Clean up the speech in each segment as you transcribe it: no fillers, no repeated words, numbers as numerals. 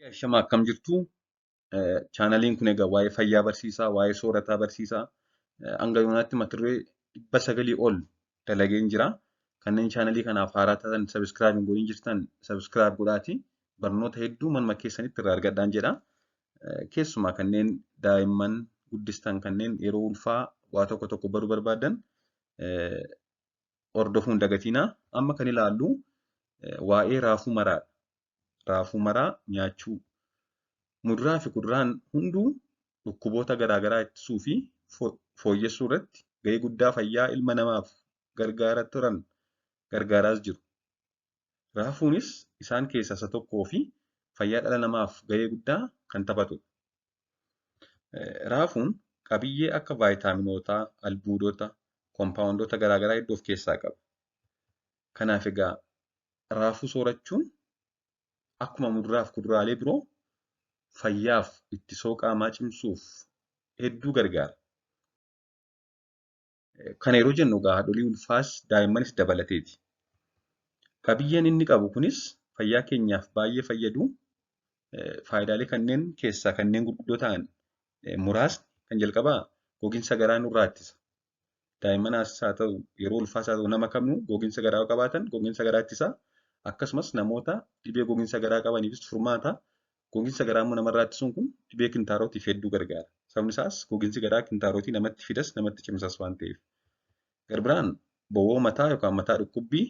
Ashama akkam jirtu? Chaanaliin kun egaa waa'ee fayyaa barsiisaa, waa'ee soorataa barsiisaa, hanga yoonaatti mata duree 900 ol dalageen jira. Kanneen chaanalii kanaaf haaraa taatan subscribe hin godhin jirtan subscribe godhaatii barnoota hedduu manuma keessanitti irraa argadhaan jedha. Keessumaa kanneen daa'imman guddistan kanneen yeroo ulfaa waa tokko tokko baruu barbaadan hordofuu hin dagatinaa. Amma kan ilaallu waa'ee raafuu maraadha. Raafuu maraa nyaachuu. Muduraa fi kuduraan hunduu dhukkuboota garaagaraa ittisuu fi fooyyessuu irratti gahee guddaa fayyaa ilma namaaf gargaaraa turan gargaaraas jiru. Raafuunis isaan keessaa isa tokkoo fi fayyaa dhala namaaf gahee guddaa kan taphatudha. Raafuun qabiyyee akka vaayitaaminootaa, albuudota, koompaawundoota garaagaraa hedduu of keessaa qaba. Kanaaf egaa raafuu soorachuun akkuma muduraa fi kuduraalee biroo fayyaaf ittisoo qaamaa cimsuuf hedduu gargaara. Kana yeroo jennu egaa haadholii ulfaas daa'immanis dabalateeti. Qabiyyeen inni qabu kunis fayyaa keenyaaf baay'ee fayyadu. Faayidaalee kanneen keessaa kanneen gurguddoo ta'an muraasni kan jalqabaa gogiinsa garaa nurraa ittisa. Daa'immanas haa ta'u yeroo ulfaas haa ta'u nama kamuu gogiinsa garaa yoo qabaatan gogiinsa garaa ittisa. Akkasumas namoota dhibee gogiinsa garaa qabaniifis furmaata. Gogiinsa garaa immoo namarraa ittisuun kun dhibee kintaarotiif hedduu gargaara. Sababni isaas gogiinsi garaa kintaarotii namatti fidas namatti cimsas waan ta'eef. Garbiraan bowwoo mataa yookaan mataa dhukkubbii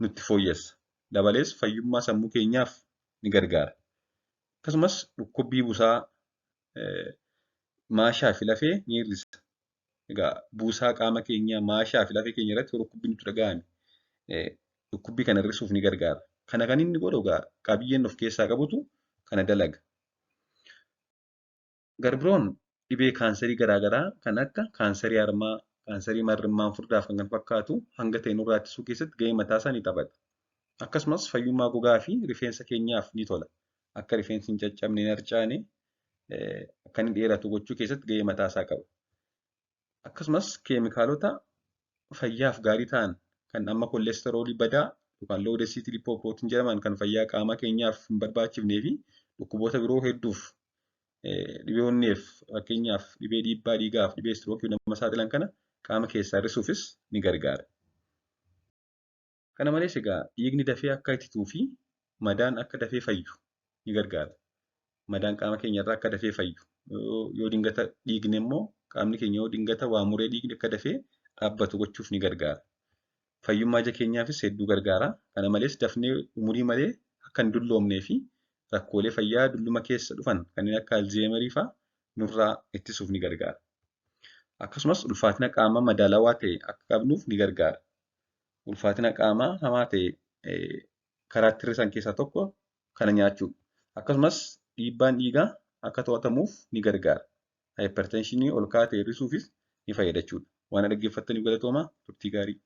nutti fooyyessa. Dabalees fayyummaa sammuu keenyaaf ni gargaara. Akkasumas dhukkubbii busaa maashaa fi lafee ni hir'isa. Egaa buusaa qaama keenyaa maashaa fi lafee keenya irratti dhukkubbiin nutti dhaga'ame dhukkubbii kana hir'isuuf ni gargaara. Kana kan inni godhu egaa qabiyyeen of keessaa qabutu kana dalaga. Garbiroon dhibee kaansarii garaagaraa kan akka kaansarii harmaa, kaansarii marrimmaan furdaa fi kan kana fakkaatu hanga ta'e nurraa ittisuu keessatti gahee mataa isaa ni taphata. Akkasumas fayyummaa gogaa fi rifeensa keenyaaf ni tola. Akka rifeensi hin caccabne, hin harcaane, akka inni dheeratu gochuu keessatti gahee mataa isaa qaba. Akkasumas keemikaalota fayyaaf gaarii ta'an kan amma koolesteroolii badaa yookaan low density lipoprotein jedhaman kan fayyaa qaama keenyaaf hin barbaachifnee fi dhukkuboota biroo hedduuf dhibee onneef fakkeenyaaf dhibee dhiibbaa dhiigaaf dhibee istirookii nama saaxilan kana qaama keessaa hir'isuufis ni gargaara. Kana malees egaa dhiigni dafee akka itituu fi madaan akka dafee fayyu ni gargaara. Madaan qaama keenya irraa akka dafee fayyu yoo dingata dhiigne immoo qaamni keenya yoo dingata waa muree dhiigni akka dafee dhaabbatu gochuuf ni gargaara. Fayyummaa ija keenyaafis hedduu gargaara. Kana malees dafnee umurii malee akka hin dulloomnee fi rakkoolee fayyaa dulluma keessa dhufan kanneen akka alzeemerii fa'aa nurraa ittisuuf ni gargaara. Akkasumas ulfaatina qaamaa madaalawaa ta'e akka qabnuuf ni gargaara. Ulfaatina qaamaa hamaa ta'e karaa itti hir'isan keessaa tokko kana nyaachuudha. Akkasumas dhiibbaan dhiigaa akka to'atamuuf ni gargaara. Haayippartenshinii ol ka'aa ta'e hir'isuufis ni fayyada jechuudha. Waan dhaggeeffattaniif galatoomaa turtii gaarii.